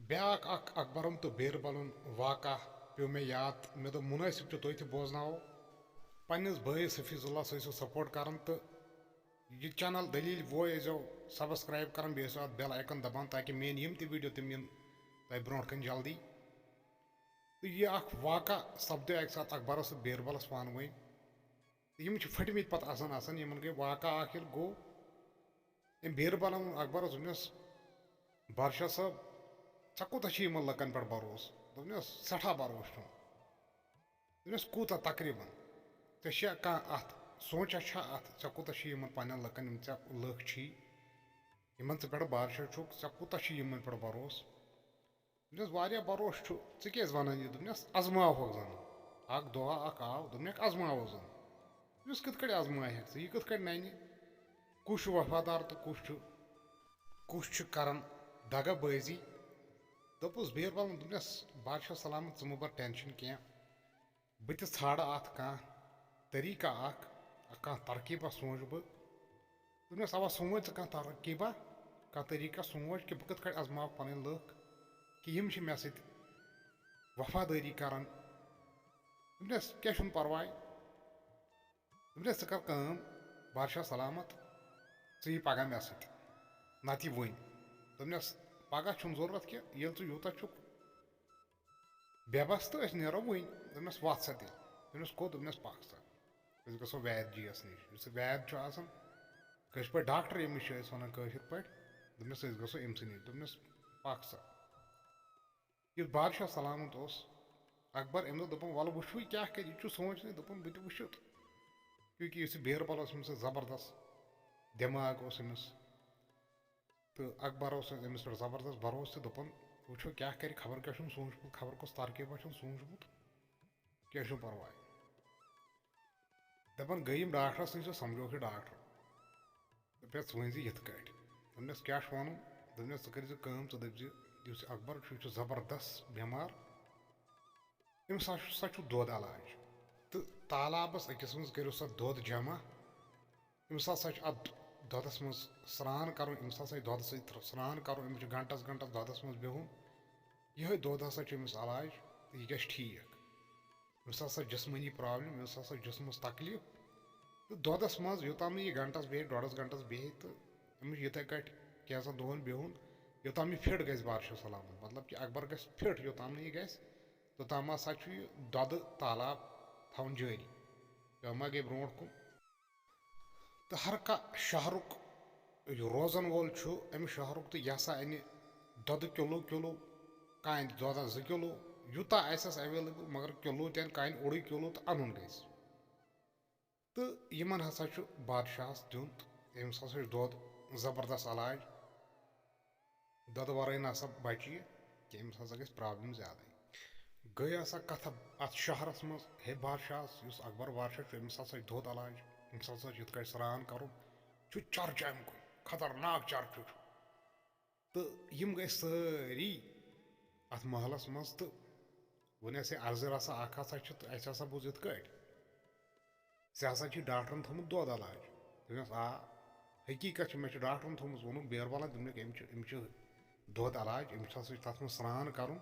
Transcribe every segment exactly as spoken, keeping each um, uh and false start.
بیٛاکھ اکھ اکبرُن تہٕ بیربلُن واقعہ پیوٚو مےٚ یاد۔ مےٚ دوٚپ، مُنٲسِب چھُ، تُہۍ تہِ بوزناوو۔ پننِس بٲیِس حفیظ اللہ سۭتۍ ٲسِو support کران تہٕ یہِ channel دٔلیٖل بوے ٲسۍزیو subscribe کران، بیٚیہِ ٲسۍزیو اَتھ bell icon دبان، تاکہِ میٛٲنۍ یِم تہِ video تِم یِن تۄہہِ برونٛٹھ کَنہِ جلدی۔ تہٕ یہِ اکھ واقعہ سپدیو اَکہِ ساتہٕ اکبرس تہٕ بیربلس پانہٕ ؤنۍ۔ تہٕ یِم چھِ پھٔٹمٕتۍ پتہٕ آسان آسان، یِمن گٔے واقعہ اکھ ییٚلہِ گوٚو، أمۍ بیربلن ووٚن اکبرس، دوٚپنس، "بادشاہ صٲب، ژےٚ کوٗتاہ چھُ یِمن لُکن پٮ۪ٹھ بھروسہٕ؟" دوٚپنس، "سٮ۪ٹھاہ بھروسہٕ چھُم۔" دوٚپنس، "کوٗتاہ تقریباً؟ ژےٚ چھےٚ کانٛہہ اتھ سونچا چھا اتھ؟ ژےٚ کوٗتاہ چھُ یِمن پننٮ۪ن لُکن، یِم ژےٚ لُکھ چھی، یِمن ژٕ پٮ۪ٹھ بادشاہ چھُکھ، ژےٚ کوٗتاہ چھُ یِمن پٮ۪ٹھ بھروسہٕ؟" دوٚپنس، "واریاہ بھروسہٕ چھُ، ژٕ کیٛازِ ونان یہِ؟" دوٚپنس، "ازماوہوکھ زن، اکھ دۄہا اکھ آو، دوٚپنکھ، ازماوو زن۔" دوٚپنس، "کِتھ کٲٹھۍ ازماوہکھ ژٕ؟ یہِ کِتھ کٲٹھۍ ننہِ؟ کُس چھُ وفادار تہٕ کُس چھُ، کُس چھُ کران دغا بٲزی؟" دوٚپُس بیربلن، دوٚپنس، "بادشاہ سلامت، ژٕ مہٕ بر tension کینٛہہ، بہٕ تہِ ژھانڈٕ اتھ کانٛہہ طریٖقہ اکھ، کانٛہہ ترکیبہ سونچہٕ بہٕ۔" دوٚپنس، "اوا، سونچ ژٕ کانٛہہ ترکیبہ، کانٛہہ طریٖقہ سونچ کہِ بہٕ کِتھ کٲٹھۍ ازماوٕ پنٕنۍ لُکھ کہِ یِم چھِ مےٚ سۭتۍ وفادٲری کران۔" دوٚپنس، "کینٛہہ چھُنہٕ پرواے۔" دوٚپنس، "ژٕ کر کٲم، بادشاہ سلامت، ژٕ یہِ پگاہ مےٚ سۭتۍ، نتہٕ یہِ وُنۍ۔" دوٚپنس، "پگاہ چھُنہٕ ضروٗرت کینٛہہ، ییٚلہِ ژٕ یوٗتاہ چھُکھ بے بس تہٕ أسۍ نیرو وُنۍ۔" دوٚپنس، "وَتھ سا تیٚلہِ۔" دوٚپنس، "کوٚت؟" دوٚپنس، "پکھ سا، أسۍ گژھو وید جی یس نِش، یُس وید چھُ آسان کٲشِر پٲٹھۍ ڈاکٹر، ییٚمِس چھِ أسۍ ونان کٲشِر پٲٹھۍ۔" دوٚپنس، "أسۍ گژھو أمۍ سٕے نِش۔" دوٚپنس، "پکھ سا۔" یُس بادشاہ سلامت اوس، اکبر، أمۍ دوٚپ، دوٚپُن، "وَلہٕ وٕچھوٕے کیٛاہ کَرِ، یہِ چھُ سونٛچنٕے۔" دوٚپُن، "بہٕ تہِ وٕچھِ یُتھ۔" کیونکہ یُس یہِ بیربل اوس، أمِس اوس زبردست دٮ۪ماغ اوس أمِس۔ تہٕ اکبر اوس أمِس پٮ۪ٹھ زبردست بھروسہٕ تہِ، دوٚپُن، "وٕچھو کیٛاہ کَرِ، خبر کیٛاہ چھُن سوٗنٛچمُت، خبر کۄس ترکیبہ چھُن سوٗنٛچمُت، کینٛہہ چھُنہٕ پرواے۔" دَپان گٔے یِم ڈاکٹرَس نِش تہٕ سَمجھوکھ یہِ ڈاکٹر۔ دوٚپنَس، "ژٕ ؤنۍ زِ یِتھ کٲٹھۍ۔" دوٚپنَس، "کیٛاہ چھُ وَنُن؟" دوٚپنَس، "ژٕ کٔرۍ زِ کٲم، ژٕ دٔپۍ زِ، یُس یہِ اکبر چھُ، یہِ چھُ زبردست بٮ۪مار، أمِس ہسا چھُ، سا چھُ دۄد علاج۔ تہٕ تالابَس أکِس منٛز کٔرِو سا دۄد جمع۔ أمِس ہسا چھُ اَتھ دۄدَس منٛز سرٛان کَرُن، أمِس ہسا چھُ دۄدٕ سۭتۍ تر-، سرٛان کَرُن، أمِس چھُ گھنٹَس گھنٹَس دۄدَس منٛز بِہُن۔ یِہوٚے دۄد ہسا چھُ أمِس علاج تہٕ یہِ گژھِ ٹھیٖک۔ أمِس ہسا جسمٲنی problem، أمِس ہسا جسمس تکلیف۔ تہٕ دۄدس منٛز یوٚتام نہٕ یہِ گھنٹس بیٚہہِ، ڈۄڈس گھنٹس بیٚہہِ، تہٕ أمِس یِتھے کٲٹھۍ کینٛژن دۄہن بِہُن، یوٚتام یہِ fit گژھِ بادشاہ سلامت، مطلب کہِ اکبر گژھِ fit، یوٚتام نہٕ یہِ گژھِ، توٚتام ہسا چھُ یہِ دۄدٕ تالاب تھاوُن جٲری۔ یہِ ما گٔے برونٛٹھ کُن۔ تہٕ ہر کانٛہہ شہرُک یہِ روزن وول چھُ، اَمہِ شہرُک، تہٕ یہِ ہسا اَنہِ دۄدٕ کِلوٗ کِلوٗ، کانٛہہ اَنہِ دۄدس زٕ کِلوٗ، یوٗتاہ آسٮ۪س available، مگر کِلوٗ تہِ اَنہِ، کانٛہہ اَنہِ اوٚڑُے کِلوٗ تہٕ اَنُن گژھِ۔ تہٕ یِمن ہسا چھُ بادشاہس دیُن، أمِس ہسا چھُ دۄد زبردست علاج۔ دۄدٕ ورٲے نہ سا بچہِ یہِ کینٛہہ، أمِس ہسا گژھِ problem زیادَے۔ گٔے ہسا کتھا اتھ شہرس منٛز، ہے بادشاہس، یُس اکبر بادشاہ چھُ، أمِس ہسا چھُ دۄد علاج، أمِس ہسا چھُ یِتھ کٲٹھۍ سرٛان کرُن، چھُ چرچہِ امیُک، خطرناک چرچہِ چھُ۔ تہٕ یِم گٔے سٲری اتھ محلس منٛز، تہٕ وۄنۍ ٲسۍ عرضہٕ رژھا اکھ ہسا چھِ، تہٕ اسہِ ہسا بوٗز یِتھ کٲٹھۍ، ژےٚ ہسا چھُے ڈاکٹرن تھوٚمُت دۄد علاج۔ دوٚپمَس، "آ، حقیٖقت چھِ، مےٚ چھُ ڈاکٹرن تھوٚمُت، ووٚنُکھ بیربلن، دوٚپنَکھ، أمۍ چھُ، أمۍ چھُ دۄد علاج، أمِس ہسا چھُ تَتھ منٛز سرٛان کَرُن،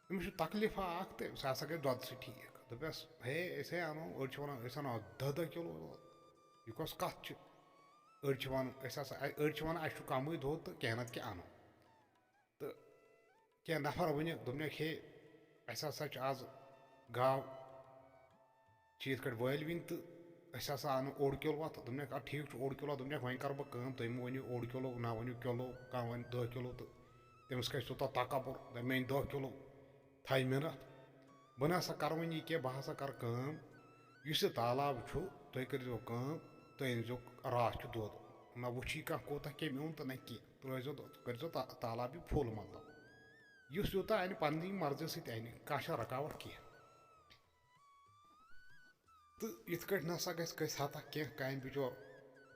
أمِس چھُ تکلیٖفا اکھ تہٕ سُہ ہسا گژھِ دۄدٕ سۭتۍ ٹھیٖک۔" دوٚپمَس، "ہے، أسۍ ہے اَنو، أڑۍ چھِ وَنان، أسۍ اَنو دَہ دَہ کِلوٗ دۄد، یہِ کۄس کَتھ چھِ؟" أڑۍ چھِ وَنان، أسۍ ہسا، أڑۍ چھِ وَنان، اَسہِ چھُ کَمٕے دۄد تہٕ کینٛہہ نَتہٕ کینٛہہ اَنو۔ تہٕ کینٛہہ نفر ؤنِکھ، دوٚپنَکھ، "ہے، اَسہِ ہسا چھِ آز گاو چھِ یِتھ کٲٹھۍ وٲلۍ وِنۍ تہٕ أسۍ ہسا اَنو اوٚڑ کِلوٗ اَتھ۔" دوٚپنَکھ، "اَدٕ ٹھیٖک چھُ، اوٚڑ کِلوٗ۔" دوٚپنَکھ، "وۄنۍ کَرٕ بہٕ کٲم، تُہۍ مہٕ ؤنِو اوٚڑ کِلوٗ، نہ ؤنِو کِلوٗ، کانٛہہ وَنہِ دَہ کِلوٗ تہٕ تٔمِس کھسہِ تیوٗتاہ تکبر، دَپہِ، 'میٛٲنۍ دَہ کِلوٗ تھایہِ مےٚ نَتھ۔' بہٕ نہ سا کَرٕ وۄنۍ یہِ کینٛہہ، بہٕ ہسا کَرٕ کٲم، یُس یہِ تالاب چھُ، تُہۍ کٔرۍزیو کٲم، تُہۍ أنۍزیو راتھ کیُتھ دۄد، نہ وٕچھی کانٛہہ کوٗتاہ کٔمۍ اوٚن تہٕ نہ کینٛہہ، ترٛٲیزیو دۄد، کٔرۍزیو تا-، تالاب یہِ full، مطلب، یُس یوٗتاہ اَنہِ پنٛنی مرضی سۭتۍ اَنہِ، کانٛہہ چھا رُکاوَٹھ کینٛہہ؟" تہٕ یِتھ کٲٹھۍ نہ سا گژھِ کٲنٛسہِ ہَتَکھ کینٛہہ، کامہِ بِچور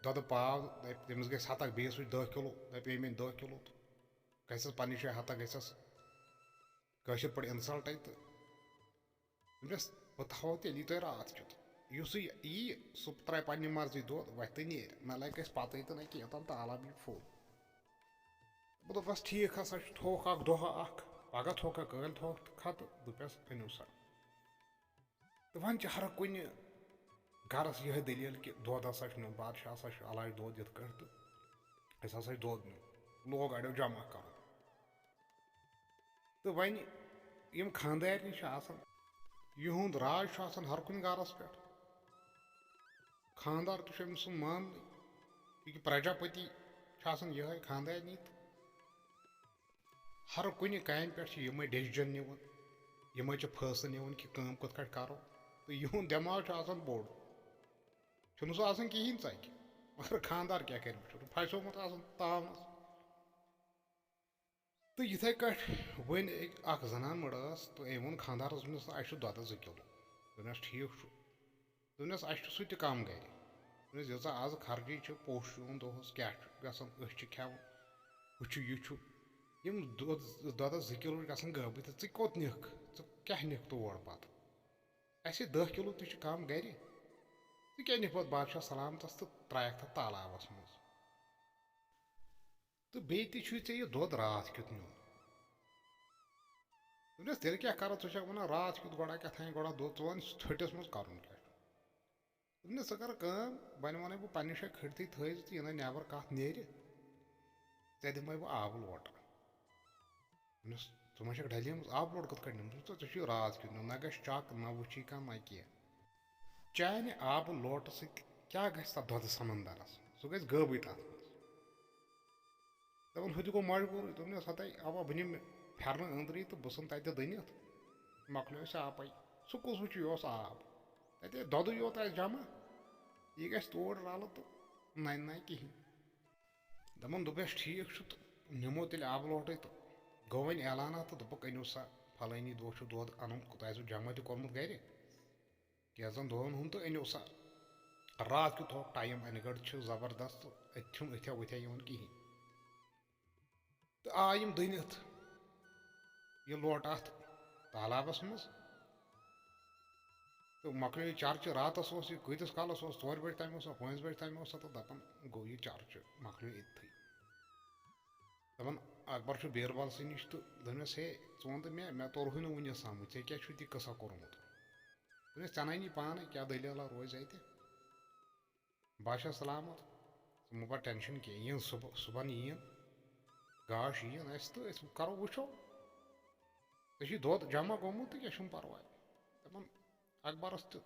دۄدٕ پاو، دَپہِ، تٔمِس گژھِ ہَتَکھ، بیٚیِس وٕچھِ دَہ کِلوٗ، دَپہِ، "ہے، مےٚ دِ دَہ کِلوٗ"، تہٕ گژھٮ۪س پنٛنہِ جایہِ ہَتَکھ، گژھٮ۪س کٲشِر پٲٹھۍ insult تہِ۔ دوٚپنَس، "بہٕ تھاوَو تیٚلی تۄہہِ راتھ کیُتھ، یُسٕے یی، سُہ ترٛاوِ پنٛنہِ مرضی دۄد، وۄتھِ تہٕ نیرِ، نہ لَگہِ اَسہِ پَتہٕ تہٕ نہ کینٛہہ، یوٚتام تالاب یی full۔" بہٕ دوٚپُس، "ٹھیٖک ہسا چھُ، تھووُکھ اکھ دۄہ اکھ، پگاہ تھووُکھا، کٲلۍ تھووُکھ"، تہٕ کھا تہٕ دوٚپُس، "أنِو سا۔" تہٕ وۄنۍ چھِ ہر کُنہِ گرس یِہے دٔلیٖل کہِ دۄد ہسا چھُ نیُن، بادشاہ ہسا چھُ علاج دۄد یِتھ کٲٹھۍ، تہٕ اَسہِ ہسا چھُ دۄد نیُن، لوگ اَڑیو جمع کرُن۔ تہٕ وۄنۍ یِم خانٛدارنہِ چھِ آسان، یِہُنٛد راج چھُ آسان ہر کُنہِ گرس پٮ۪ٹھ۔ خانٛدار تہِ چھُ أمۍ سُنٛد ماننٕے، یہِ کہِ پرجاپتی چھُ آسان یِہوٚے خانٛدارنی تہٕ ہر کُنہِ کامہِ پٮ۪ٹھ چھِ یِمَے decision نِوان، یِمَے چھِ فٲصلہٕ نِوان کہِ کٲم کِتھ کٲٹھۍ کَرو، تہٕ یِہُنٛد دٮ۪ماغ چھُ آسان بوٚڑ، چھُنہٕ سُہ آسان کِہیٖنۍ ژَکہِ، مگر خانٛدار کیٛاہ کَرِ، بِچور پھَسیومُت آسان تاونَس۔ تہٕ یِتھَے کٲٹھۍ وۄنۍ أکۍ اَکھ زَنان مٔڑ ٲس تہٕ أمۍ ووٚن خانٛدارَس، دوٚپنَس، "اَسہِ چھُ دۄدَس زٕ کِلوٗ۔" دوٚپنَس، "ٹھیٖک چھُ۔" دوٚپنَس، "اَسہِ چھُ سُہ تہِ کَم گَرِ۔" دوٚپنَس، "ییٖژاہ آز خرچی چھِ، پوٚژھ چھُ یِوان دۄہَس، کیٛاہ چھُ گژھان، أسۍ چھِ کھٮ۪وان، ہُہ چھُ، یہِ چھُ۔ یِم دۄد، دۄدَس زٕ کِلوٗ چھِ گژھان غٲبٕے، تہٕ ژٕ کوٚت نِکھ؟ ژٕ کیٛاہ نِکھ تور پَتہٕ؟ اَسہِ دَہ کِلوٗ تہِ چھِ کَم گَرِ، ژٕ کیٛاہ نِکھ پَتہٕ بادشاہ سلامتَس تہٕ ترٛایَکھ تَتھ تالابَس منٛز؟" تہٕ بیٚیہِ تہِ چھُے ژےٚ یہِ دۄد راتھ کیُتھ نیُن۔ دوٚپنَس، "تیٚلہِ کیٛاہ کَرو؟ ژٕ چھَکھ وَنان راتھ کیُتھ گۄڈا کیٛاہ تھانۍ گۄڈا دۄد، ژٕ وَن ژھٔٹِس منٛز کَرُن کیٛاہ چھُ؟" دوٚپنَس، "ژٕ کَر کٲم، وۄنۍ وَنَے بہٕ پنٛنہِ جایہِ کھٔٹتھٕے تھٲیزِ ژٕ، یہِ نَے نٮ۪بَر کَتھ نیرِ، ژےٚ دِمَے بہٕ آبہٕ لوٹہٕ۔" دوٚپنَس، "ژٕ ما چھَکھ ڈَلیمٕژ؟ آبہٕ لوٹہٕ کِتھ کٲٹھۍ نِمہٕ؟ ژٕ، ژےٚ چھُے راتھ کیُتھ نیُن، نہ گژھِ چَک، نہ وٕچھی کانٛہہ، نہ کینٛہہ۔ چانہِ آبہٕ لوٹہٕ سۭتۍ کیٛاہ گژھِ تَتھ دۄدٕ سمندرَس؟ سُہ گژھِ غٲبٕے تَتھ منٛز۔" دَپان، ہُہ تہِ گوٚو مجبوٗرٕے۔ دوٚپنَس، "ہَتَے، اَوا، بہٕ نِمہٕ پھٮ۪رنہٕ أنٛدرٕے تہٕ بہٕ ژھٕنہٕ تَتہِ دٔنِتھ، مۄکلیو اَسہِ آبَے۔ سُہ کُس ہُہ چھُ، یہِ اوس آب۔ تَتہِ دۄدٕے یوت آسہِ جمع، یہِ گژھِ تور رَلہٕ تہٕ نَنہِ نہ کِہیٖنۍ۔" دَپان، دوٚپُس، "ٹھیٖک چھُ تہٕ نِمو تیٚلہِ آبہٕ لوٹَے تہٕ۔" گوٚو وۄنۍ اعلانہ تہٕ دوٚپُکھ، "أنِو سا، فلٲنی دۄہ چھُ دۄد اَنُن، تۄہہِ آسِوٕ جمع تہِ کوٚرمُت گَرِ کینٛژَن دۄہَن ہُنٛد، تہٕ أنِو سا۔" راتھ کیُتھ تھوٚوُکھ ٹایم، اَنہِ گٔٹ چھِ زبردست تہٕ أتھۍ چھُنہٕ أتھیا ؤتھیا یِوان کِہیٖنۍ۔ تہٕ آے یِم دٔنِتھ یہِ لوٹہٕ اَتھ تالابَس منٛز۔ تہٕ مۄکلیو یہِ چرچہِ۔ راتَس اوس یہِ، کۭتِس کالَس اوس؟ ژورِ بَجہِ تام اوسا، پانٛژِ بَجہِ تام اوسا، تہٕ دَپان گوٚو یہِ چرچہِ، مۄکلیو أتتھٕے۔ دَپان، اکبر چھُ بیربلسٕے نِش تہٕ دوٚپنَس، "ہے، ژٕ وَن تہٕ مےٚ، مےٚ توٚرہُے نہٕ وُنہِ سَمٕجھ، ژےٚ کیٛاہ چھُتھ یہِ قٕصہ کوٚرمُت؟" دوٚپنَس، "ژےٚ نَے نی پانَے، کیٛاہ دٔلیٖلہ روزِ اَتہِ؟" بادشاہ سلامت، ژٕ مہٕ بر ٹینشن کینٛہہ، یِن صُبح، صُبحن یِن، گاش یِن اَسہِ تہٕ أسۍ کرو، وٕچھو۔ ژےٚ چھُے دۄد جمع گوٚمُت تہٕ کینٛہہ چھُنہٕ پرواے۔ دَپان اکبرس تہِ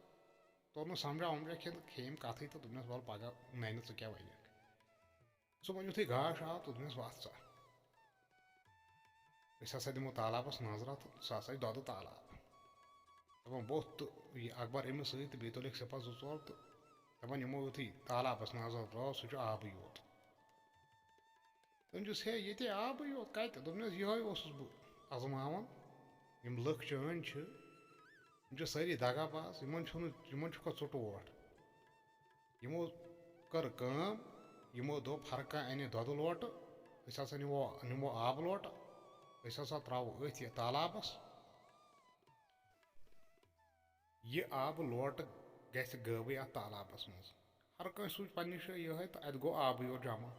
توٚر نہٕ سمجھا ومجھا کینٛہہ تہٕ کھیٚیِم کتھٕے تہٕ دوٚپنس، "وَلہٕ پگاہ ننہِ ژٕ کیٛاہ وَنکھ۔" صُبحن یُتھُے گاش آو تہٕ دوٚپنس، "وَتھ ژٕ۔" أسۍ ہسا دِمو تالابس نظرا تہٕ سُہ ہسا چھُ دۄدٕ تالاب۔ دَپان، بوٚتھ تہٕ یہِ اکبر أمِس سۭتۍ تہٕ بیٚیہِ تُلِکھ سِپاہ زٕ ژور تہٕ دَپان، یِمو یُتھُے تالابس نظر ترٲو، سُہ چھُ آبٕے یوت۔ تٔمۍ چھُس، ہے، ییٚتے آبٕے یوت، کَتہِ؟ دوٚپنَس، یِہوٚے اوسُس بہٕ آزماوان۔ یِم لٕکھ چٲنۍ چھِ، یِم چھِ سٲری دغا باز، یِمن چھُنہٕ، یِمن چھُکھا ژٕ ٹوٹھ؟ یِمو کٔر کٲم، یِمو دوٚپ، ہر کانٛہہ اَنہِ دۄدٕ لوٹہٕ، أسۍ ہسا نِمو، نِمو آبہٕ لوٹہٕ، أسۍ ہسا ترٛاوو أتھۍ یہِ تالابَس۔ یہِ آبہٕ لوٹہٕ گژھِ غٲبٕے اَتھ تالابَس منٛز۔ ہر کٲنٛسہِ سوٗنٛچ پنٛنہِ جایہِ یِہوٚے تہٕ اَتہِ گوٚو آبٕے یوت جمع۔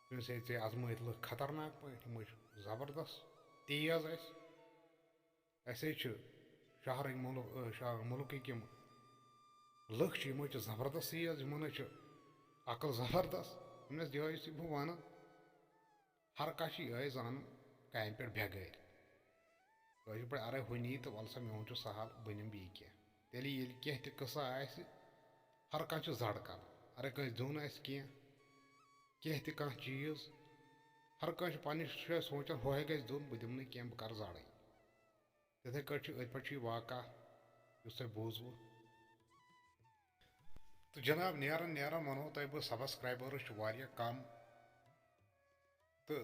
تٔمِس ہے ژےٚ آزمٲیِتھ لٕکھ خطرناک پٲٹھۍ، یِم ٲسۍ زبردست تیز اَسہِ۔ اَسہِ ہے چھِ شہرٕکۍ مُلُک، آ، شہر مُلکٕکۍ یِم لٕکھ چھِ، یِم حظ چھِ زبردستٕے حظ، یِمَن حظ چھِ عقل زبردست۔ یِم حظ یِہوٚے چھُس بہٕ وَنان، ہر کانٛہہ چھُ یِہوٚے زانان کامہِ پٮ۪ٹھ بٮ۪گٲرۍ۔ کٲشِر پٲٹھۍ، اَرَے ہُہ نی تہٕ وَلہٕ سا میون چھُ سہل، بہٕ نِمہٕ بیٚیہِ کینٛہہ۔ تیٚلہِ ییٚلہِ کینٛہہ تہِ قٕصہٕ آسہِ، ہر کانٛہہ چھُ زَڈ کَران۔ اَرَے کٲنٛسہِ دیُن آسہِ کینٛہہ، کینٛہہ تہِ کانٛہہ چیٖز، ہر کانٛہہ چھُ پنٛنہِ جایہِ سونٛچان، ہُہ ہے گژھِ دیُن، بہٕ دِمہٕ نہٕ کینٛہہ، بہٕ کَرٕ زَڈٕے۔ تِتھَے کٲٹھۍ چھُ أتھۍ پٮ۪ٹھ چھُ یہِ واقعہ یُس تۄہہِ بوٗزوُ۔ تہٕ جناب، نیران نیران وَنو تۄہہِ بہٕ، subscribers چھِ واریاہ کَم۔ تہٕ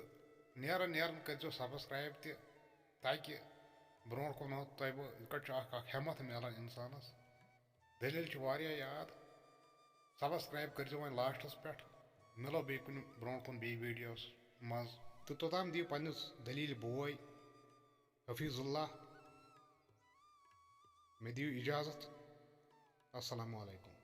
نیران نیران کٔرۍزیو subscribe تہِ، تاکہِ برونٛٹھ کُن وَنو تۄہہِ بہٕ، یِتھ کٲٹھۍ چھُ اَکھ اَکھ ہٮ۪مَتھ مِلان اِنسانَس۔ دٔلیٖل چھِ واریاہ یاد۔ Subscribe کٔرۍزیو وۄنۍ lastس پٮ۪ٹھ۔ مِلو بیٚیہِ کُنہِ برونٛٹھ کُن بیٚیہِ videoس منٛز۔ تہٕ توٚتام دِیِو پنٛنِس دٔلیٖلہِ بوے حفیظ اللہ۔ مےٚ دِیِو اِجازت۔ السلام علیکم۔